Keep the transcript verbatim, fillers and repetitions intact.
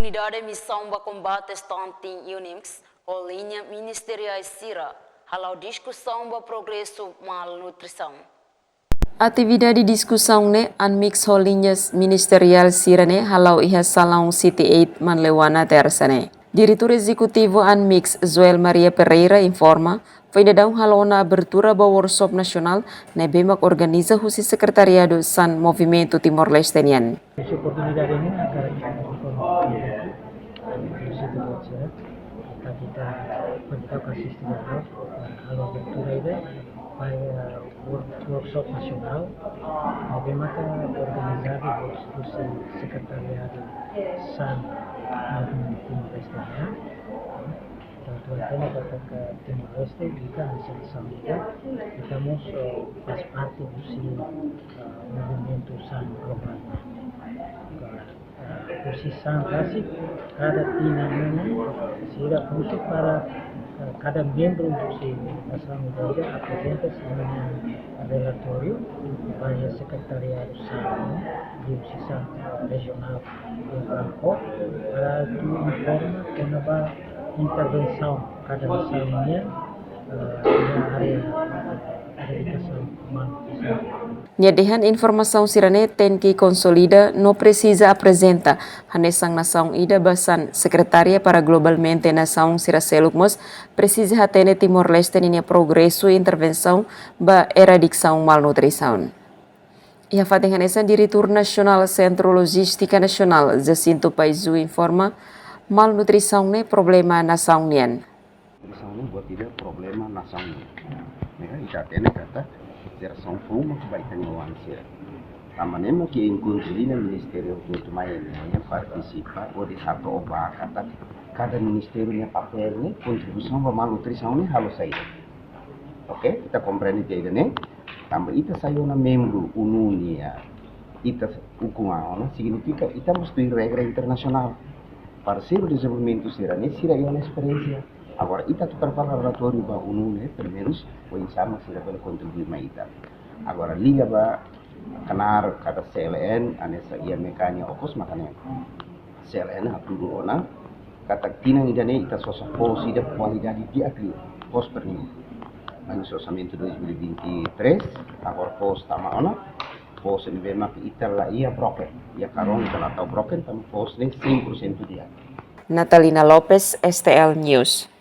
Atividade Misaun ba Kombate Stunting, UNMIS, ho liña ministeriál sira hala'o diskusaun ba progresu malnutrisaun. Atividade diskusaun ne'e UNMIS ho liña ministeriál sira-ne'e hala'o iha salaun City eight Manleuana, Tersa ne'e. Diretór Ezekutivu UNMIS, Joel Maria Pereira, informa, foin daudaun halo ona abertura ba workshop nasionál ne'ebé mak organiza husi Sekretariadu SAN Movimentu Timor-Leste nian. Husi oportunidade ne'e hakarak ita informa husi ita-boot sira, ita, ita, kuandu ita asiste halo abertura ida ba, eh, work-, workshop nasionál ne'ebé maka organizadu husi Sekretariadu SAN Movimentu Timor-Leste nian. Tantu hatene katak Timor-Leste ita hanesan nasaun ida, ita mós, eh, faz parte husi, eh, movimentu SAN globál. Eh, husi SAN rasik, kada tinan ne'e sira husu para, eh, kada membru husi nasaun ida aprezenta sira-nia relatóriu ba iha Sekretariadu SAN, husi SAN, eh, rejionál iha Bangkok, para atu informa kona-ba intervensaun kada nasaun nian, eh, iha área, eh, dedikasaun umanu. Nia dehan informasaun sira-ne'e tenke konsolida no presiza aprezenta hanesan nasaun ida ba SAN. Sekretária para globalmente nasaun sira seluk mós presiza hatene Timor-Leste ninia progresu intervensaun ba eradikasaun malnutrisaun. Iha fatin hanesan, Diretór Nasionál Sentru Lojístika Nasionál, Jacinto Paizu, informa, malnutrisaun ne'e problema nasaun nian. Nutrisaun ne'e buat ida problema nasaun nian. Ne'e ita hatene katak jerasaun foun mak ba ita-nia oan sira. Tanba ne'e mak iha enkontru liña ministeriál hotu-hotu mai ne'e, nia partisipa hodi hato'o ba katak kada ministériu nia papél ne'e, kontribuisaun ba malnutrisaun ne'e halo saida. Oke, ita komprende tiha ida-ne'e. Tanba ita sai ona membru ONU nian, ita ukun ona, signifika ita mós tuir regra internasionál. Parseiru dezenvolvimentu sira-ne'e, sira iha ona esperiénsia. Agora, ita atu prepara relatóriu ba ONU ne'e, pelumenus, oinsá mak sira bele kontribui mai ita. Agora, liga ba knaar katak C L N, hanesan iha mekanya okos maka ne'e. C L N hatudu ona katak tinan ida-ne'e ita sosa foos ida kualidade di'ak liu, foos premium. Mas iha orsamentu dois mil e vinte e três, agora foos tama ona, foos ne'ebé mak ita la iha broken. Iha karón ita la tau broken, tanba foos ne'e cem por cento di'ak. Natalina Lopes, S T L News.